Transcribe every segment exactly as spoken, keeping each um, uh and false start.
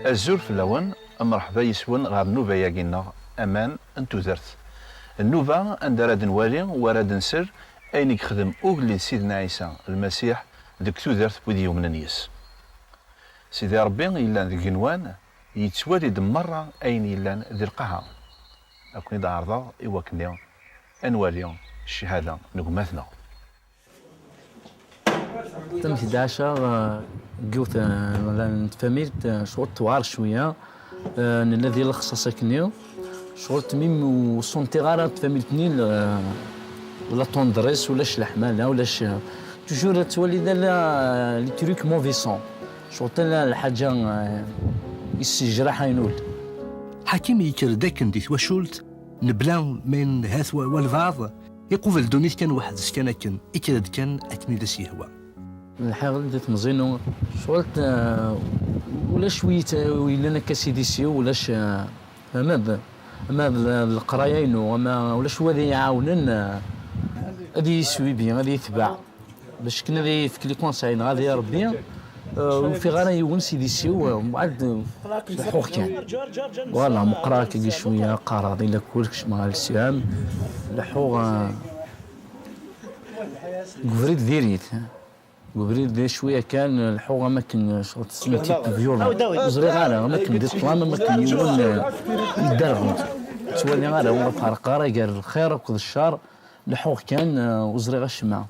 Azul fell-awen, mreḥba yes-wen ɣer nnuba-agi-nneɣ, aman n tudert. Nnuba anda ara d-nwali u ara d-nsel ayen i yexdem ugellid Sidna Ɛisa Lmasiḥ deg tudert n wid yumnen yes. Sidi Ṛebbi yellan deg igenwan yettwali-d merra ayen yellan di lqaɛa. Ad ken-id-ɛerḍeɣ i wakken ad nwali ccahada n gma-tneɣ. Tamekdaca, eh, deg yiwet, eh, n tfamilt, eh, ccɣel tewɛer cwiya, eh, nella di lexṣaṣ akkenni, ccɣel tmim ur senṭiɣ ara tfamilt-nni, eh, la tendresse, ulac leḥmala, ulac, eh, toujours ad twaliḍ ala, eh, les trucs mauvais sang, ccɣel ala lḥaǧa, eh, yessejraḥ ayen ul. Ḥakim yekker-d akken di twacult, nebla ma yenha-t wa-, walbeɛḍ, iqubel ddunit kan weḥd-s kan akken, ikker-d kan akken i d as-yehwa. Lḥiɣ di temẓi-inu, ccɣel, eh, ulac wi yet-, wi yellan akka s idis-iw, ulac, eh, ama d, ama d leqraya-inu, ama ulac wad iyi-iɛawnen, eh, ad iyi-yeswibi, ad iyi-yetbeɛ. Bac akken ad iyi-yefk les conseils neɣ ad iyi-rebbi, eh, ur ufiɣ ara yiwen s idis-iw, eh, mbeɛd, eh, leḥḥuɣ kan. Voilà, meqqreɣ akkagi cwiya, qqareɣ di lakul, kecmeɣ ɣer lsiɛam, leḥḥuɣ, eh, deg ubrid diri-t. Deg ubrid di cwiya kan, leḥḥuɣ am akken, eh, ccɣel tessneḍ type violent. Ur ẓriɣ ara, am akken di ṭṭlam, am akken yiwen, eh, yedderɣel. Ur ttwaliɣ ara, ur ferqeɣ ara gar lxir akked ccer. Leḥḥuɣ kan, eh, ur ẓriɣ acemma.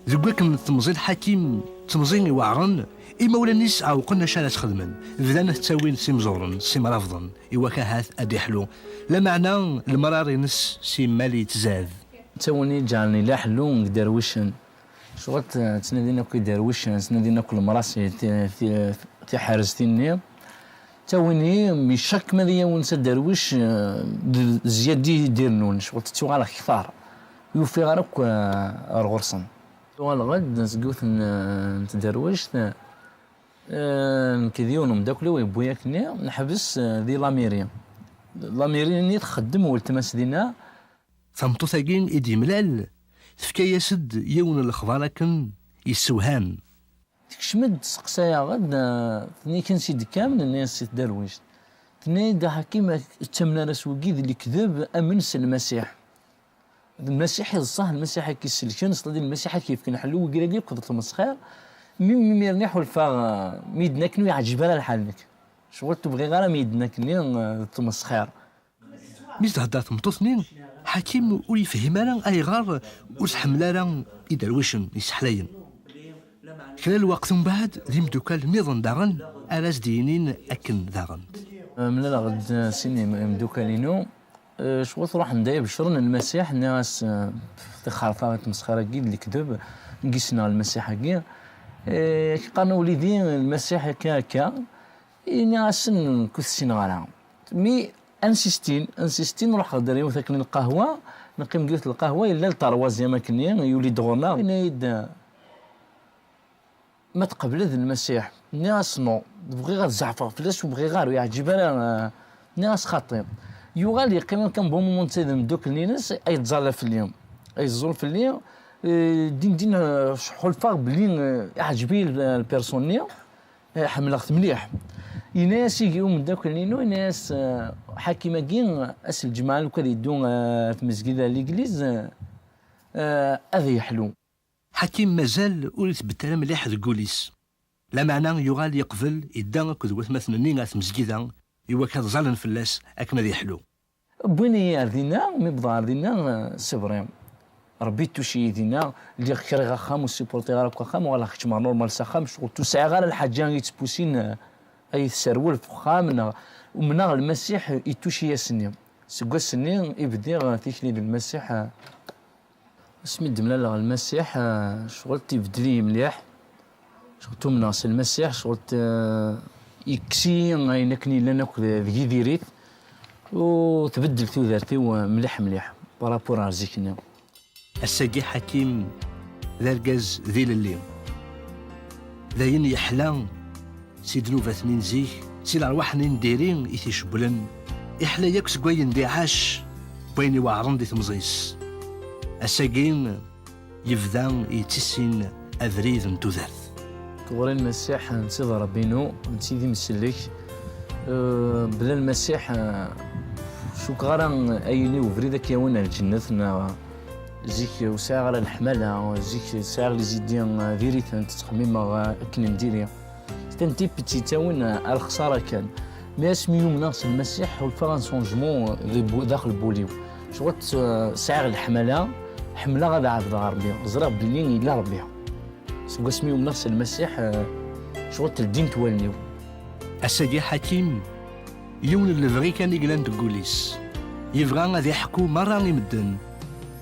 Deg wakken temẓi n Ḥakim d temẓi iweɛren, imawlan-is ɛewqen acu ara s-xedmen, bdan ttawin s imẓuren, s imrabḍen, i wak ahat ad d-iḥlu. Lameɛna lemrar-ines simmal yettzad. Ttawin iǧaren ila ḥellu deg iderwicen. Ccɣel tt-, ttnadin akk iderwicen, ttnadin akk lemras, ti-, ti-, tiḥereztin-nni. Ttawin-iyi, mi chaque ma d-yawen s aderwic, eh, d, d zzyada i d-irennun, ccɣel tettuɣal kter. Ur ufiɣ ara akk, eh, ar ɣur-sen. Tuɣaleɣ-d seg yiwet n, n tderwict, eh, nekk d yiwen umeddakel-iw yewwi akkenni, neḥbes, eh, di lamiri. Lamiri-nni txeddem weltma-s dinna. Tameṭṭut-agi i d-yemlal, tefka-yas-d yiwen n lexbar akken yessewham. Tekcem-d, testeqsa-yaɣ-d, eh, tenna-k ansi d-tekkam, nenna-yas si tderwict. Tenna-yi-d, a Ḥakim, ur ttamen ara s wigi d lekdeb, amen s Lmasiḥ. D Lmasiḥ i d ṣṣeḥ, Lmasiḥ i k-isselken, ṣṣeḥ d Lmasiḥ i k-yefken ḥellu, wigi-agi akk d tmesxir. Mi, mi, imir-nni ḥulfaɣ, eh, mi yi-d-nna akken ur yeɛǧib ara lḥal nekk. Ccɣel ur bɣiɣ ara mi yi-d-nna akkenni, eh, d tmesxir. Mi s-d-thedder tmeṭṭut-nni, Ḥakim ur yefhim ara ayɣer ur tḥemmel ara iderwicen iseḥlayen. Kra n lweqt umbeɛd, d imeddukal nniḍen daɣen ara as-d-yinin akken daɣen. Mlaleɣ-d sin im-, imeddukal-inu, eh, ccɣel ruḥen-d ay beccren Lmasiḥ, nniɣ-as, eh, tixerfa tmesxir-agi d lekdeb, ngi ssneɣ Lmasiḥ-agi. Eh, qqaren a wlidi, Lmasiḥ akka, akka. Ini-asen nekk ur t-ssineɣ ara. Mi ansistin, ansistin, ruḥeɣ-d ar yiwet akken lqahwa, neqqim deg yiwet lqahwa, yella le troisième akkenni, yuli-d ɣur-neɣ, yenna-yi-d, ma tqebleḍ Lmasiḥ? Nniɣ-as non, bɣiɣ ad zeɛfeɣ fell-as, ur bɣiɣ ara, ur yeɛǧib ara, eh, nniɣ-as xaṭi. Yuɣal yeqqim kan bon moment netta d imeddukel-ines, ay yettẓalla fell-i, ay yeẓẓul fell-i, eh, din din, eh, ḥulfaɣ belli, eh, iɛǧeb-iyi l-, lperson-nni. Eh, ḥemmleɣ-t mliḥ. Yenna-yas igi umeddakel-inu, yenna-yas, eh, Ḥakim-agi, ass n lǧemɛa, lukan ad yeddu, eh, ar tmezgida, l'église, eh, ad yeḥlu. Ḥakim mazal ur itbeddal ara mliḥ deg wul-is. Lameɛna yuɣal yeqbel, idda akked watmaten-nni ar tmezgida, i wakken ad ẓallen fell-as akken ad yeḥlu. Wwin-iyi ar dinna, mi wwḍeɣ ar dinna, eh, sebri. Rebbi ittuc-iyi dinna, lliɣ kriɣ axxam, ur supportiɣ ara akk axxam, uɣaleɣ kecmeɣ normal s axxam, ccɣel ur sɛiɣ ara lḥaǧa i yettpusin, eh, ad iyi-tesserwel f uxxam, neɣ umneɣ Lmasiḥ ittuc-iyi ass-nni. Seg wass-nni i bdiɣ, eh, tikli d Lmasiḥ, eh, Asmi d-mlaleɣ Lmasiḥ, eh, ccɣel ibeddel-iyi mliḥ. Ccɣel tumneɣ s Lmasiḥ, ccɣel, eh, yekkes-iyi ayen akken yellan akk d, deg-i diri-t, u tbeddel tudert-iw, eh, mliḥ mliḥ, par rapport ar zik-nni. Ass-agi Ḥakim d argaz d ilelli. D ayen yeḥla si ddnubat-nni n zik, si lerwaḥ-nni n diri i t-icewwlen, iḥla yakk seg wayen d-iɛac, n wayen iweɛren di temẓi-s. Ass-agi, yebda yettissin abrid n tudert. Ɣur-i Lmasiḥ, netta d Ṛebbi-inu, netta d imsellek, Eh, bla Lmasiḥ, eh, cukkeɣ ara ayen i ubrid ad k-yawin ar lǧennet, neɣ zik ur sɛiɣ ara leḥmala, zik sɛiɣ les idées, eh, diri-tent, ttxemmimeɣ, eh, akken n diri. C'est un type i tt-yettawin, eh, ar lexsara kan. Mais asmi yumneɣ s Lmasiḥ, ḥulfaɣ un changement di bu-, daxel n wul-iw. Cɣel, eh, sɛiɣ leḥmala, ḥemmleɣ ad ɛebdeɣ Ṛebbi. Ẓriɣ belli yella Ṛebbi. Seg wasmi umneɣ s Lmasiḥ, eh, cɣel ldint wallen-iw. Ass-agi Ḥakim, yiwen n lebɣi kan i yellan deg wul-is. Yebɣa ad iḥku merra i medden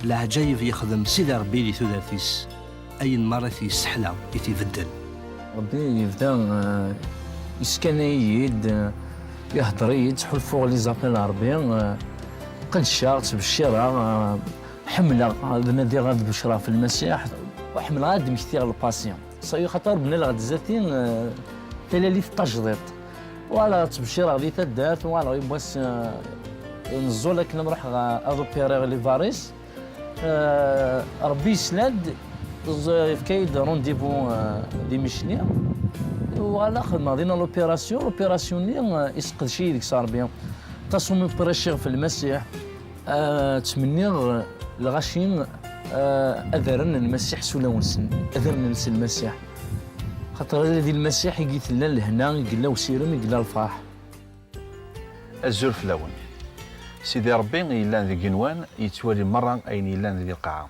leɛǧayeb yexdem Sidi Ṛebbi di tudert-is, ayen merra t-yesseḥla i t-ibeddel. Ṛebbi yebda, eh, yeskanay-iyi-d, eh, ihedder-iyi-d, ttḥulfuɣ les appels n Ṛebbi, eh, qeddceɣ, ttbeccireɣ, eh, ḥemmleɣ ad nadiɣ ad becreɣ f Lmasiḥ, u ḥemmleɣ ad d-mmektiɣ lpasyan. Sayi xaṭer bnaleɣ-d zati, eh, talalit tajdiṭ. Uɣaleɣ ttbeccireɣ di taddart, uɣaleɣ yiwwas, eh, neẓẓul akken ad ruḥeɣ ad opérer les varices. Eh, Ṛebbi yesla-d, ẓ-, yefka-yi-d rendez-vous, eh, di Micli. Uɣaleɣ xedmeɣ dinna l'opération, l'opération-nni, eh, iseqdec-iyi deg-s Ṛebbi. Tasumi prêchiɣ f Lmasiḥ. Ah, ttmenniɣ lɣaci, ah, ad rren Lmasiḥ s ulawen-nsen, ad amnen s Lmasiḥ. Xaṭer ala di Lmasiḥ i yella lehna, i yella usirem, i yella lferḥ. Azul fell-awen. Sidi Ṛebbi yellan deg igenwan yettwali merra ayen yellan deg lqaɛa.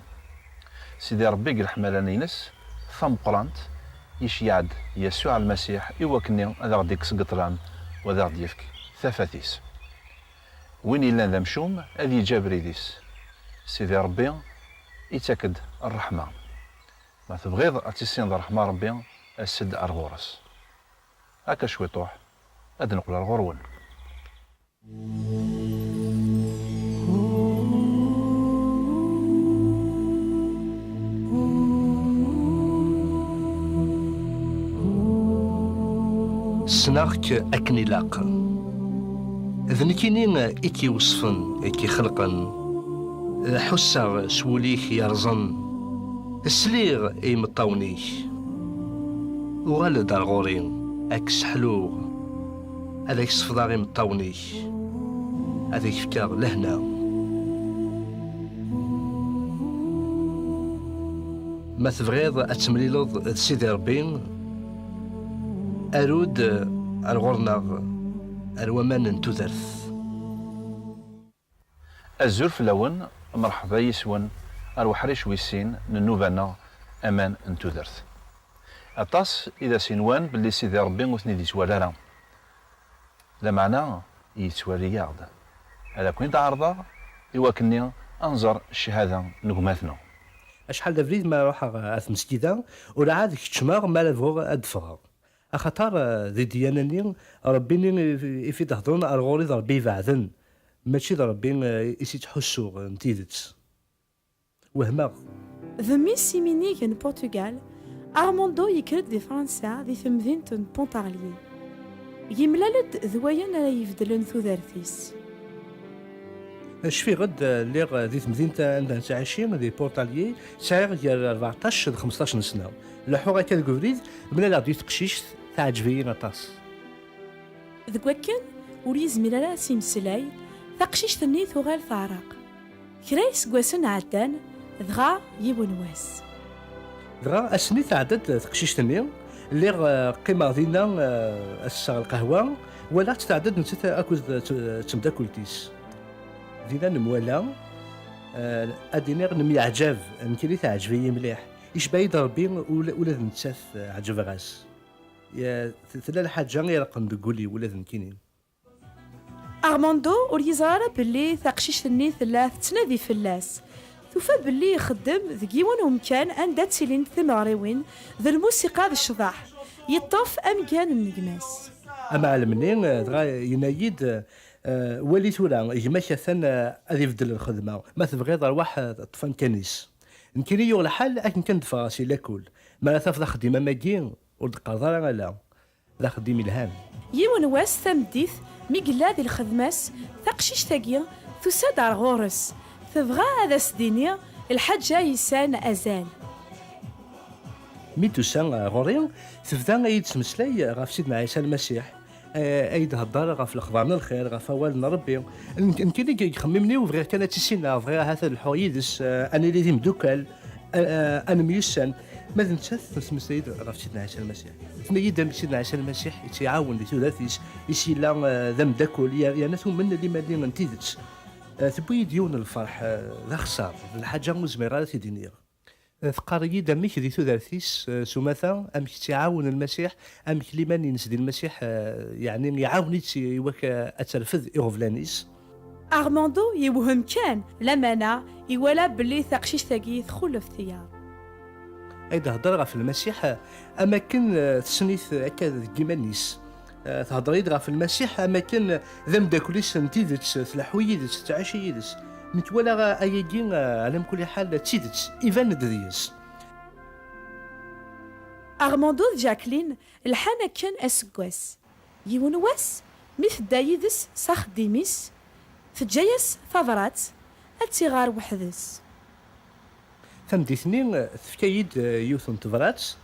Sidi Ṛebbi deg leḥmala-ines tameqqrant, yeceyyeɛ-d Yasuɛ Lmasiḥ i wakken ad aɣ-d-ikkes deg ṭṭlam u ad aɣ-d-yefk tafat-is. Win yellan d amcum, ad yeǧǧ abrid-is. Sidi Ṛebbi ittak-d ṛṛeḥma. Ma tebɣiḍ ad tissineḍ ṛṛeḥma n Ṛebbi, as-d ar ɣur-s. Akka cwiṭuḥ, ad neqqel ar ɣur-wen. Ssneɣ-k akken ilaq. D nekkini i k-iweṣfen, i k-ixelqen. Ḥusseɣ s wul-ik yerẓen. Sliɣ i imeṭṭawen-ik. Uɣal-d ar ɣur-i, ad k-sseḥluɣ. Ad ak-sefḍeɣ imeṭṭawen-ik. Ad ak-fkeɣ lehna. Ma tebɣiḍ ad temlileḍ d Sidi Ṛebbi, aru-d ar ɣur-neɣ, ar waman n tudert. Azul fell-awen, mreḥba yis-wen ar uḥric wis sin n nnuba-nneɣ Aman n Tudert. Aṭas i d as-inwan belli Sidi Ṛebbi ur ten-id-yettwali ara. Lameɛna yettwali-aɣ-d. Ad akent-ɛerḍeɣ i wakken-nni ad nẓer cchada n gma-tneɣ. Acḥal d abrid ma ruḥeɣ ar tmesgida, ur ɛad keččmeɣ mi ara bɣuɣ ad d-ffɣeɣ. Axaṭer, eh, di ddiyana-nni, Ṛebbi-nni i, i f-id-hedṛen ar ɣur-i d Ṛebbi ibeɛden, mačči d Ṛebbi, eh, i s-ittḥussuɣ n tidet. Wehmeɣ. D mmi-s iminig n Portugal, Armando yekker-d di Fransa di temdint n Pontarlier. Yemlal-d d wayen ara ibeddlen tudert-is. Cfiɣ-d, eh, lliɣ di temdint anda nettɛici, di Pontarlier, sɛiɣ gar rbeɛṭac d xemseṭṭac n sna. Leḥḥuɣ akka deg ubrid, mlaleɣ-d yiwet teqcict, teɛǧeb-iyi aṭas. Deg wakken ur yezmir ara ad s-imeslay, taqcict-nni tuɣal teɛreq. Kra iseggasen ɛeddan, dɣa yiwen wass. Dɣa ass-nni tɛedda-d teqcict-nni, lliɣ, eh, qqimeɣ dinna, eh, ad sseɣ lqahwa, walaɣ-tt tɛedda-d nettat akked t-, temdakkelt-is. Dinna nemwala, eh, ad iniɣ nemyeɛjab, nekkini teɛǧeb-iyi mliḥ. Icba-yi-d Ṛebbi ula, ula d nettat, eh, ɛeǧbeɣ-as. Ya, t-, tella lḥaǧa ireqqen deg wul-iw ula d nekkini. Armando ur yeẓri ara belli taqcict-nni tella tettnadi fell-as. Tufa belli ixeddem deg yiwen umkan anda ttilint timeɣriwin d lmusiqa d ccḍeḥ. Yeṭṭef amkan n gma-s. Amɛellem-nni, eh, dɣa yenna-yi-d, eh, wali tura, gma-k atan, eh, ad ibeddel lxedma. Ma tebɣiḍ, rwaḥ, eh, ṭṭef amkan-is. Nekkini yuɣ lḥal akken kan d-ffɣeɣ si lakul. Mi ara tafeḍ axeddim am wagi, ur d-qqareḍ ara ala. D axeddim yelhan. Yiwen wass tameddit, mi yella di lxedma-s, taqcict-agi tusa-d ar ɣur-s. Tebɣa ad as-d-tini lḥaǧa yesɛan azal. Mi d-tusa ɣur-i, tebda ad yi-d-temeslay ɣef Sidna Ɛisa Lmasiḥ. Eh, ay d-hedder ɣef lexbar n lxir, ɣef awal n Ṛebbi. N-, nekkini deg yexemmimen-iw bɣiɣ kan ad tt-issineɣ, bɣiɣ ahat ad lḥuɣ yid-s, eh, ad nili d imdukkal, eh, eh, ad nemyussan. Ma d nettat, tettmeslay-d ɣef Sidna Ɛisa Lmasiḥ. Tenna-yi-d amek Sidna Ɛisa Lmasiḥ i tt-iɛawen di tudert-is, is yella, eh, d ameddakel, yer-, yerna tumen liman-nni n tidet. Eh, tewwi-yi-d yiwen n lferḥ, eh, d axeṣṣar, d lḥaǧa ur zmireɣ ara ad t-id-iniɣ. Teqqar-iyi-d amek di tudert-is, eh, s umata, amek tt-iɛawen Lmasiḥ, amek liman-ines di Lmasiḥ, eh, yeɛni iɛawen-itt i wak, eh, ad terfed iɣeblan-is. Armando yewhem kan, lameɛna iwala belli taqcict-agi txulef tiyaḍ. Ay d-hedder ɣef Lmasiḥ, eh, am akken, eh, tessen-it akka deg yiman-is. Eh, thedder-iyi-d ɣef Lmasiḥ am akken d ameddakel-is n tidet, tleḥḥu yid-s, tettɛici yid-s. Nekk walaɣ ayagi, eh, ɛla mkul ḥal, d tidet, iban-d deg-s. Armando d Jacqueline lḥan akken aseggas. Yiwen wass, mi tedda yid-s s axeddim-is, teǧǧa-yas tabrat ad tt-iɣer weḥd-s. Tameddit-nni, tefka-yi-d, eh, yiwet n tebrat,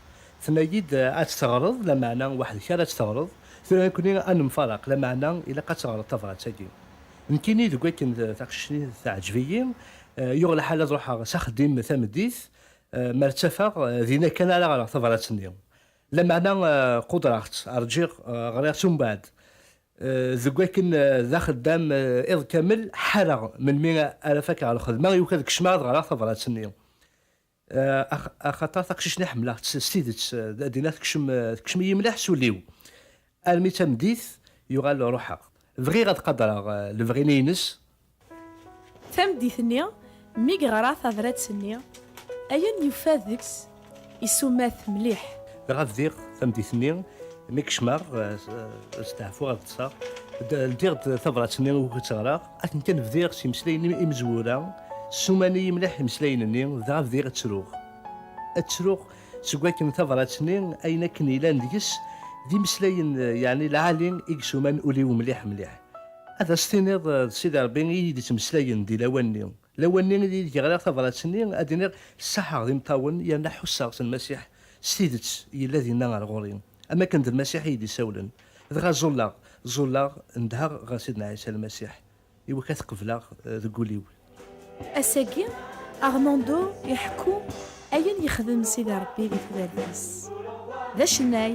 tenna-yi-d, eh, ad tt-teɣreḍ, lameɛna weḥd-k ara tt-teɣreḍ, tura nekkni ad nemfaraq, lameɛna ilaq ad teɣreḍ tabrat-agi. Nekkini deg wakken d taqcict-nni teɛǧeb-iyi, eh, yuɣ lḥal ad ruḥeɣ s axeddim tameddit, eh, ma ttafeɣ, eh, dinna kan ara ɣreɣ tabrat-nni. Lameɛna, eh, qudreɣ-tt, rǧiɣ, eh, ɣriɣ-tt umbeɛd. Eh, deg wakken, eh, d axeddam, eh, iḍ kamel, ḥareɣ melmi ara fakeɣ lxedma, iwk ad kecmeɣ ad ɣreɣ tabrat-nni. Eh, ax-, axaṭer taqcict-nni ḥemmleɣ-tt s tidet, eh, d-, dinna tekcem, eh, tekcem-iyi mliḥ s ul-iw. Armi d tameddit, yuɣal ruḥeɣ. Bɣiɣ ad qadreɣ, eh, lebɣi-nni-ines. Tameddit-nni, mi yeɣra tabrat-nni, ayen yufa deg-s isumat mliḥ. Dɣa bdiɣ tameddit-nni, mi kecmeɣ, eh, s-, eh, steɛfuɣ ad ṭṭseɣ, d-, ldiɣ-d tabrat-nni ukud tt-ɣraɣ, akken kan bdiɣ s imeslayen im-, imezwura, ssumani-yi mliḥ imeslayen-nni, dɣa bdiɣ ttruɣ. Ad ttruɣ seg wakken tabrat-nni, ayen akken yellan deg-s, d imeslayen, eh, yeɛni lɛali i yessuman ul-iw mliḥ mliḥ. Ad as-tiniḍ, eh, d Sidi Ṛebbi i yi-d-ittmeslayen di lawan-nni. Lawan-nni i d-ɣriɣ tabrat-nni, ad iniɣ ṣaḥeɣ d imeṭṭawen, yerna ḥusseɣ s Lmasiḥ s tidet yella dinna ar ɣur-i, am akken d Lmasiḥ i yi-d-isawlen. Dɣa ẓulleɣ, ẓulleɣ, ndheɣ ɣer Sidna Ɛisa Lmasiḥ, iwakken ad t-qebleɣ, eh, deg wul-iw. Ass-agi, Armando iḥekku ayen yexdem Sidi Ṛebbi di tudert-is. D acennay,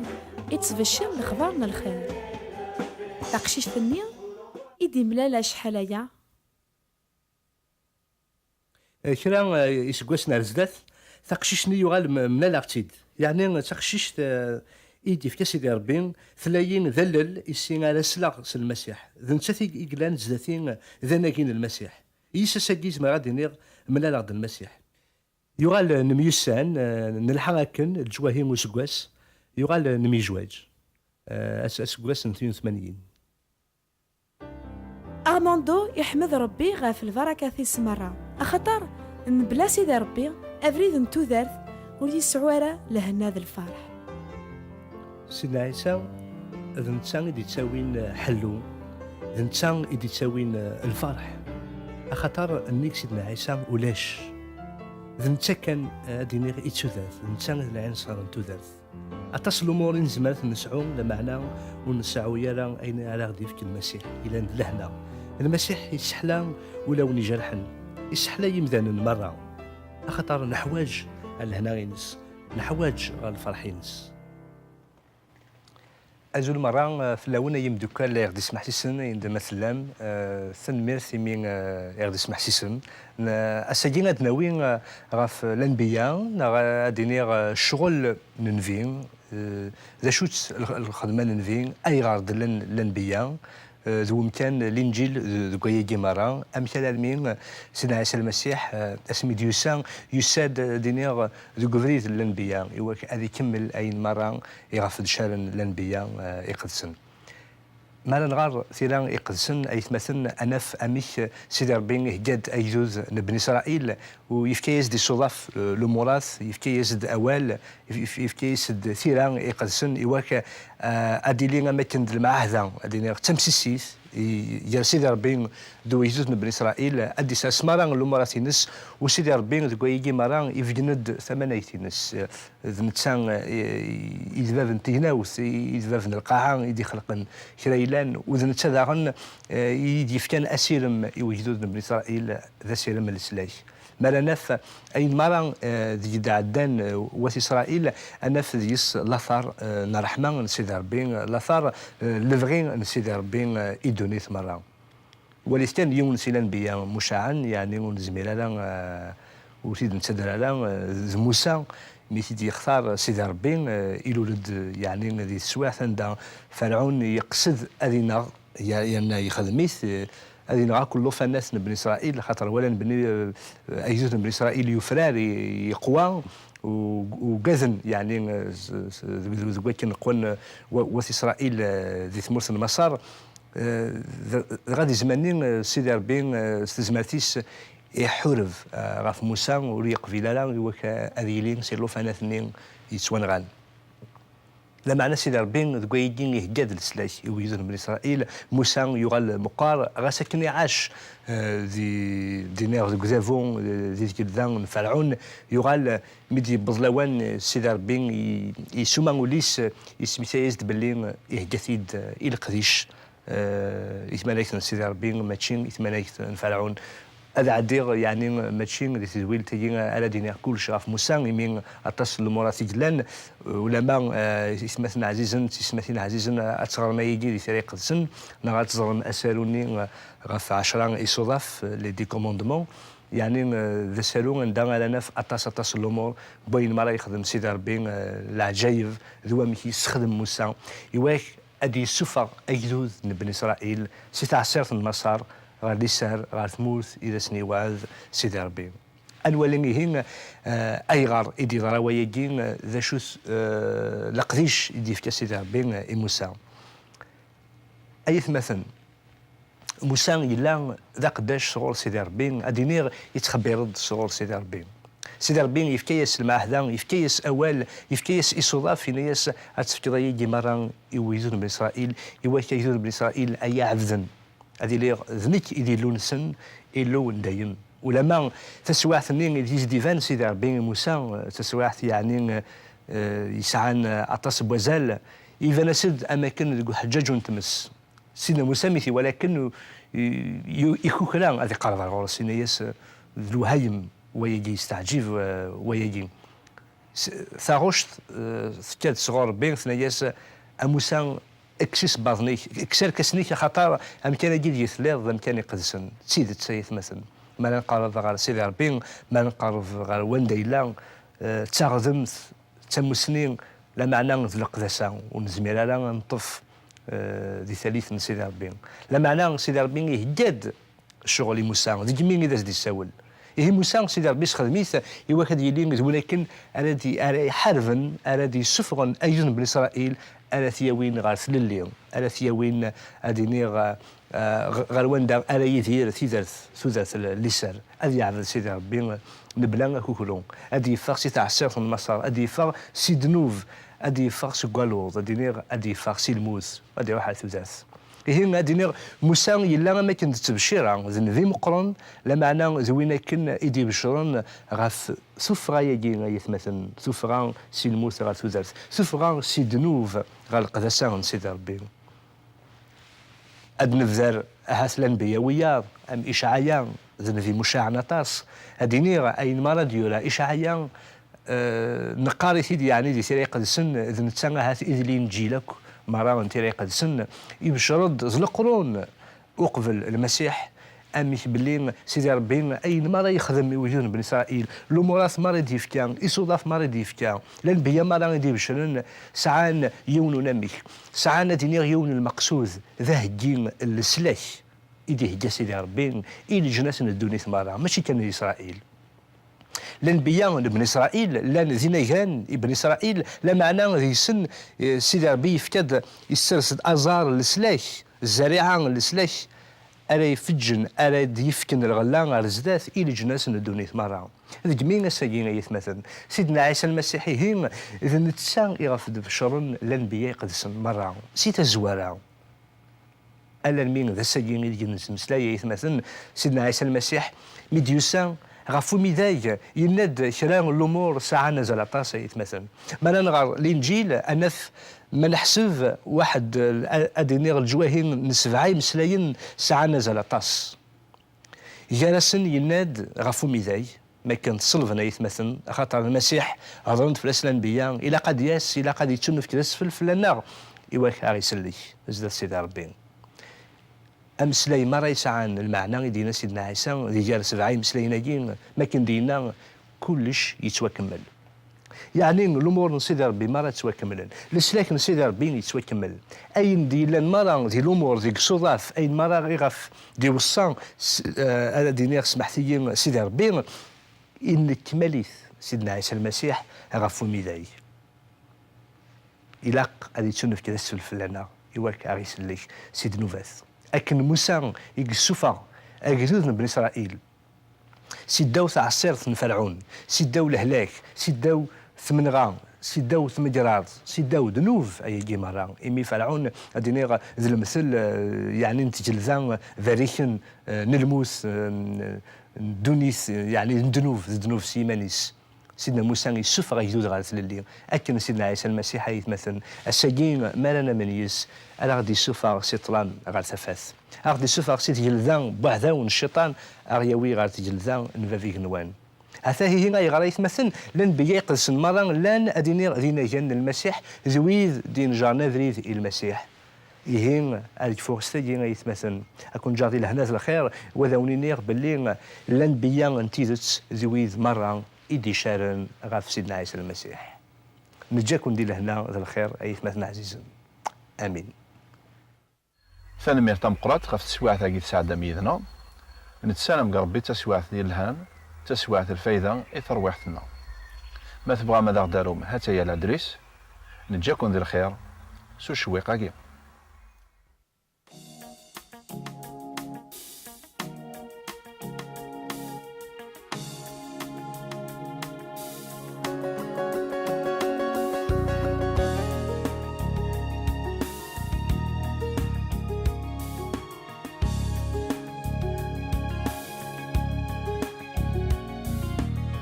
ittbeccir lexbar n lxir. Taqcict-nni i d-imlal acḥal aya, eh, kra, eh, iseggasen ar zdat, taqcict-nni yuɣal m-, mlaleɣ-tt-id. Yeɛni d taqcict, eh, i d-yefka Sidi Ṛebbi, tella-yi d allel i si ara sleɣ s Lmasiḥ. D nettat i, i yellan zdat-i d anagi n Lmasiḥ. Yis ass-agi zemreɣ ad d-iniɣ mlaleɣ-d Lmasiḥ. Yuɣal, eh, nemyussan, eh, nelḥa akken, leǧwahi n useggas, yuɣal, eh, nemyejwaǧ, eh, as-, aseggas n tnin u tmanyin. Armando iḥmed Ṛebbi ɣef lbarakat-is merra, axaṭer mebla Sidi Ṛebbi, abrid n tudert ur yesɛu ara lehna d lferḥ. Sidna Ɛisa, d netta i d-ittawin, eh, ḥellu, d netta i d-ittawin, eh, lferḥ, axaṭer nnig Sidna Ɛisa ulac. D netta kan, eh, ad d-iniɣ, i d tudert, d netta i d lɛinṣer n tudert. Aṭas n lumuṛ i nezmer ad ten-nesɛu, lameɛna ur nseɛɛu ara ayen ara ɣ-d-yefk Lmasiḥ, yellan d lehna. Lmasiḥ yesseḥla ulawen ijerḥen, yesseḥla imdanen merra, axaṭer neḥwaǧ ɣer lehna-ines, neḥwaǧ ɣer lferḥ-ines. Azul merra, eh, fell-awen ay imdukkal i ɣ-d-ismeḥsisen, anda ma tellam, eh, tanemmirt imi, eh, i ɣ-d-ismeḥsisem. N-, ass-agi ad d-nawi, eh, ɣef lanbiya, neɣ ad d-iniɣ, eh, ccɣel n Nnbi, eh, d acu-tt lx-, lxedma n Nnbi, ayɣer d-llan lanbiya, eh, d wemkan Linǧil d-, deg wayagi merra, amek alarmi, eh, Sidna Ɛisa Lmasiḥ, eh, asmi d-yusa, yusa-d, eh, d-iniɣ, deg ubrid n lanbiya, iwakken ad ikemmel ayen merra iɣef d-caren lanbiya, eh, iqedsen. Mi ara nɣer tira iqedsen, aytmaten, ad naf amek Sidi Ṛebbi ihegga-d agdud n Bni Isṛayil, u yefka-yas-d isuḍaf, eh, lumuṛat, yefka-yas-d awal, yef-, yef-, yefka-yas-d tira iqedsen, iwakken, eh, ad d-tili am akken d lmeɛahda, ad d-iniɣ d tamsissit, i, gar Sidi Ṛebbi d wegdud n Bni Isṛayil, ad d-isers meṛṛa lumuṛat-ines, u Sidi Ṛebbi deg wayagi meṛṛa ibeggen-d tamanayt-ines. D netta, eh, i d bab n tegnawt, i d bab n lqaɛa i d-ixelqen kra yellan, u d netta daɣen, eh, i d-yefkan asirem i wegdud n Bni Isṛayil, d asirem n leslak. Mi ara naf ayen meṛṛa, eh, deg d-ɛeddan, eh, wat Isṛayil, ad naf deg-s later, eh, n ṛṛeḥma n Sidi Ṛebbi, later, eh, n lebɣi n Sidi Ṛebbi, eh, i ddunit meṛṛa. Walit kan yiwen si lanbiya mucaɛen, yeɛni ur nezmir ara, eh, ur t-id-nettader ara, eh, d Musa, mi t-id-yextar Sidi Ṛebbi, eh, ilul-d, yeɛni di teswiɛt anda Ferɛun yeqsed ad ineɣ, ya-, yerna yexdem-it, eh, ad ineɣ akk llufanat n Bni Isṛayil, xaṭer walan Bni, eh, agdud n Bni Isṛayil yufrar, i-, yeqwa, u-, ugaden, yeɛni, eh, s-, s-, deg, deg, deg wakken qqwen, eh, wa-, wat Isṛayil, eh, di tmurt n Maṣer. Eh, d-, dɣa di zzman-nni, eh, Sidi Ṛebbi, eh, s tezmert-is, iḥureb, eh, ɣef Musa, ur yeqbil ara i wak ad yili si llufanat-nni yettwanɣan. Lameɛna Sidi Ṛebbi deg wayagi ihegga-d leslak i wegdud n Bni Isṛayil. Musa yuɣal meqqar, ɣas akken iɛac, eh, di, di, niɣ deg udabu, eh, di tgelda n Ferɛun, yuɣal, eh, mi d-yewweḍ lawan, eh, Sidi Ṛebbi i-, isuma ul-is, eh, ismektay-as-d belli, eh, ihegga-t-id, eh, i leqdic. Eh, i tmanegt n Sidi Ṛebbi, mačči i tmanegt n Ferɛun. Ad ɛeddiɣ, yeɛni, mačči di tedwilt-agi ara d-iniɣ kullec ɣef Musa, imi aṭas n lumurat i yellan, ulama, eh, itmaten ɛzizen, tisetmatin ɛzizen, ad teɣrem ayagi di Tira Iqedsen, neɣ ad teẓrem asaru-nni, eh, ɣef ɛecra isuḍaf, eh, les dix commandements, yeɛni, eh, d asaru anda ara naf aṭas, aṭas n lumur, n wayen mi ara yexdem Sidi Ṛebbi, eh, leɛǧayeb, d wamek yessexdem Musa, i wak ad d-yessufeɣ agdud n Bni Isṛayil si tɛeṣṣirt n Maṣer ɣer liser, ɣer tmurt i d asen-iwɛed Sidi Ṛebbi. Ad nwali ihi, eh, ayɣer i d-yeḍra wayagi, eh, d acu-t, eh, leqdic i d-yefka Sidi Ṛebbi, eh, i Musa. Ay atmaten, Musa yella d aqeddac sɣur Sidi Ṛebbi, ad iniɣ yettxebbiṛ-d sɣur Sidi Ṛebbi. Sidi Ṛebbi yefka-yas lmeɛhda, yefka-yas awal, yefka-yas isuḍaf, yenna-yas ad tefkeḍ ayagi meṛṛa i wegdud n Bni Isṛayil, i wak agdud n Bni Isṛayil ay ɛebden. Ad iliɣ d nekk i d Illu-nsen, Illu n dayem. Ulama taswiɛt-nni i d-is-d-iban Sidi Ṛebbi i Musa, taswiɛt yeɛni, eh, yesɛan, eh, aṭas n wazal, iban-as-d am akken deg uḥeǧǧaǧ n tmes. Sidna Musa mi t-iwala akken, i-, i-, ikukra ad iqerreb ar ɣur-s, yenna-yas, d lwehayem wayagi, yesteɛǧib, eh, wayagi. S-, taɣect, eh, tekka-d sɣur Ṛebbi, tenna-yas, a Musa, kkes isebbaḍen-ik, kkes irkasen-ik, axaṭer amkan-agi deg telliḍ d amkan iqedsen. D tidet, ay atmaten. Mi ara nqerreb ɣer Sidi Ṛebbi, mi ara nqerreb ɣer wanda yella, eh, d taɣdemt, d tamusni, lameɛna d leqdasa, ur nezmir ara ad neṭṭef, eh, di tallit n Sidi Ṛebbi. Lameɛna Sidi Ṛebbi ihegga-d ccɣel i Musa, deg mi i d as-d-issawel. Ihi Musa, Sidi Ṛebbi issexdem-it i wak ad yili d win akken ara d-, ara iḥarben, ara d-yessufɣen agdud n Bni Isṛayil, ara t-yawin ɣer tlelli, ara t-yawin, ad iniɣ, eh, ɣ-, ɣer wanda ara yidir tidert, tudert l-, liser. Ad yeɛbed Sidi Ṛebbi mebla akukru. Ad yeffeɣ si tɛeṣṣirt n Maṣer, ad yeffeɣ si ddnub, ad yeffeɣ seg waluḍ, ad iniɣ ad yeffeɣ si lmut, ad iruḥ ar tudert. Ihi, ad iniɣ, Musa yella am akken d ttebcira, d nnbi meqqren, lameɛna d win akken i d-ibeccren ɣef tuffɣa-agi, ay atmaten, tuffɣa si lmut ɣer tudert, tuffɣa si ddnub ɣer leqdasa n Sidi Ṛebbi. Ad nebder ahat lanbiya wiyaḍ, am Icɛaya, d nnbi mucaɛen aṭas. Ad iniɣ ayen mi ara d-yura Icɛaya, eh, neqqar-it-id yeɛni di Tira Iqedsen, d netta ahat i d Linǧil akk meṛṛa n Tira Iqedsen, ibeccer-d d leqrun uqbel Lmasiḥ, amek belli Sidi Ṛebbi ayen mi ara yexdem i wegdud n Bni Isṛayil, lumuṛat mi ara d-yefka, isuḍaf mi ara d-yefka, lanbiya mi ara i d-ibecren, sɛan yiwen unamek, sɛan ad iniɣ yiwen n lmeqsud, d aheggi n leslak i d-ihegga Sidi Ṛebbi i leǧnas n ddunit meṛṛa, mačči kan i Isṛayil. Lanbiya n Bni Isṛayil llan d inagan i Bni Isṛayil, lameɛna deg-sen, eh, Sidi Ṛebbi yefka-d, yessers-d aẓar n leslak, zzariɛa n leslak, ara ifeǧǧen, ara d-yefken lɣella ar zdat i leǧnas n ddunit meṛṛa. Deg mi ass-agi, ay atmaten, Sidna Ɛisa Lmasiḥ ihi d netta i ɣef d-beccren lanbiya iqedsen meṛṛa, si tazwara. Alarmi d ass-agi i deg nettmeslay, ay atmaten, Sidna Ɛisa Lmasiḥ, mi d-yusa ɣef umidag, yenna-d kra n lumuṛ sɛan azal aṭas, ay atmaten. Mi ara nɣer Linǧil, ad naf ma neḥseb waḥed, ad iniɣ, leǧwahi n sebɛa imeslayen sɛan azal aṭas. Gar-asen yenna-d ɣef umidag, mi akken t-ṣelben ay atmaten, axaṭer Lmasiḥ hedren-d fell-as lanbeyya, ilaq ad d-yas, ilaq ad yettunefk d asfel fell-aneɣ, iwak aɣ-isellek zdat Sidi Ṛebbi. Ameslay merra yesɛan lmeɛna i d-yenna Sidna Ɛisa di gar sebɛa imeslayen-agi, mi akken d-yenna kullec yettwakemmel. Yeɛni lumuṛ n Sidi Ṛebbi merra ttwakemmlen. Leslak n Sidi Ṛebbi yettwakemmel. Ayen d-yellan merra di lumuṛ, deg isuḍaf, ayen merra iɣef d-iweṣṣa s-, eh, ara d-iniɣ, smeḥt-iyi, Sidi Ṛebbi, innekmal-it Sidna Ɛisa Lmasiḥ ɣef umidag. Ilaq ad yettunefk d asfel fell-aneɣ, iwak aɣ-isellek si ddnubat. Akken Musa i yessufeɣ agdud n Bni Isṛayil si ddaw tɛeṣṣirt n Ferɛun, si ddaw lehlak, si ddaw tmenɣa, si ddaw tmegraḍ, si ddaw ddnub, ayagi merra. Imi Ferɛun, ad d-iniɣ, d lemtel, eh, yeɛni n tgelda berriken, eh, n lmut, eh, n, n ddunit, eh, yeɛni n ddnub, d ddnub s yiman-is. Sidna Musa yessufeɣ agdud ɣer tlelli, akken Sidna Ɛisa Lmasiḥ, ay atmaten, ass-agi, mi ara namen yis, ara ɣ-d-yessufeɣ si ṭṭlam ɣer tafat. Ad ɣ-d-issufeɣ si tgelda n weɛdaw n cciṭan, ad ɣ-yawi ɣer tgelda n Bab igenwan. Ata ihi ayɣer, ay atmaten, lanbeyya iqedsen merra llan, ad iniɣ, d inagan n Lmasiḥ, d wid d-inejren abrid i Lmasiḥ. Ihi, ad kfuɣ s tagi, ay atmaten, ad ken-ǧǧeɣ di lehna d lxir, u ad awen-iniɣ belli lanbeyya n tidet d wid merra i d-icaren ɣef Sidna Ɛisa Lmasiḥ. Neǧǧa-ken di lehna d lxir, ay atmaten ɛzizen. Amin. Tanemmirt tameqqrant ɣef teswiɛt-agi tesɛeddam yid-neɣ. Nessaram deg Ṛebbi d taswiɛt yelhan, d taswiɛt lfayda i terwiḥt-nneɣ. Ma tebɣam ad aɣ-d-tarum, ha-tt-aya ladris. Neǧǧa-ken di lxir s ucewwiq-agi.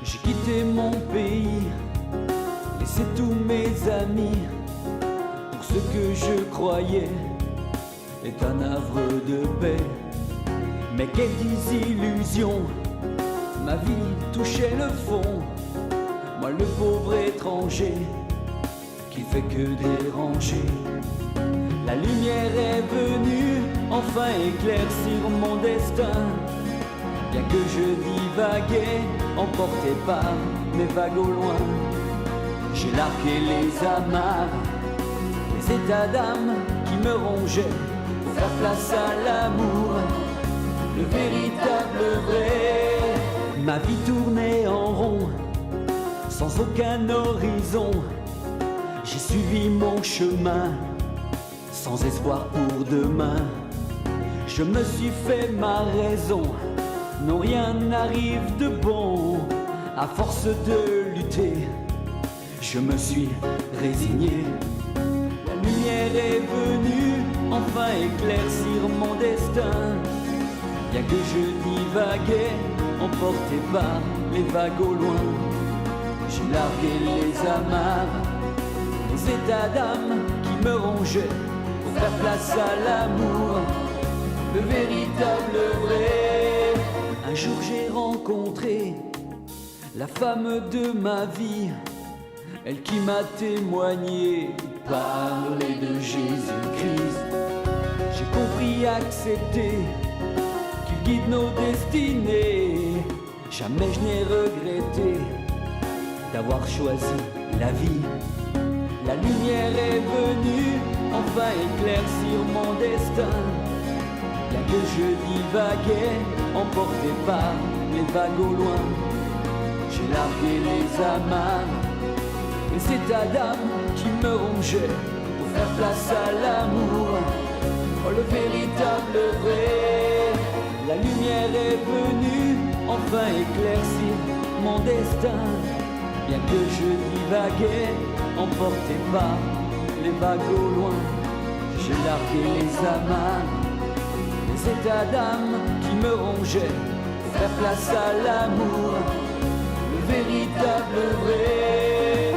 J'ai quitté mon pays, laissé tous mes amis, pour ce que je croyais est un havre de paix. Mais quelle désillusion, ma vie touchait le fond. Moi le pauvre étranger qui fait que déranger. La lumière est venue enfin éclaircir mon destin. Bien que je divaguais, emporté par mes vagues au loin, j'ai largué les amarres, les états d'âme qui me rongeaient, pour faire place à l'amour, le véritable vrai. Ma vie tournait en rond, sans aucun horizon. J'ai suivi mon chemin, sans espoir pour demain. Je me suis fait ma raison, non, rien n'arrive de bon. À force de lutter, je me suis résigné. La lumière est venue enfin éclaircir mon destin. Bien que je divaguais, emporté par les vagues au loin, j'ai largué les amarres, les états d'âme qui me rongeaient, pour faire place à l'amour, le véritable vrai. Un jour j'ai rencontré la femme de ma vie, elle qui m'a témoigné, parler de Jésus-Christ. J'ai compris, accepté qu'il guide nos destinées. Jamais je n'ai regretté d'avoir choisi la vie. La lumière est venue enfin éclaircir mon destin. Bien que je divaguais, emporté par les vagues au loin, j'ai largué les amarres, les états d'âme qui me rongeaient, pour faire place à l'amour, oh, le véritable vrai. La lumière est venue enfin éclaircir mon destin. Bien que je divaguais, emporté par les vagues au loin, j'ai largué les amarres, Cette dame qui me rongeait, faire place à l'amour, le véritable vrai.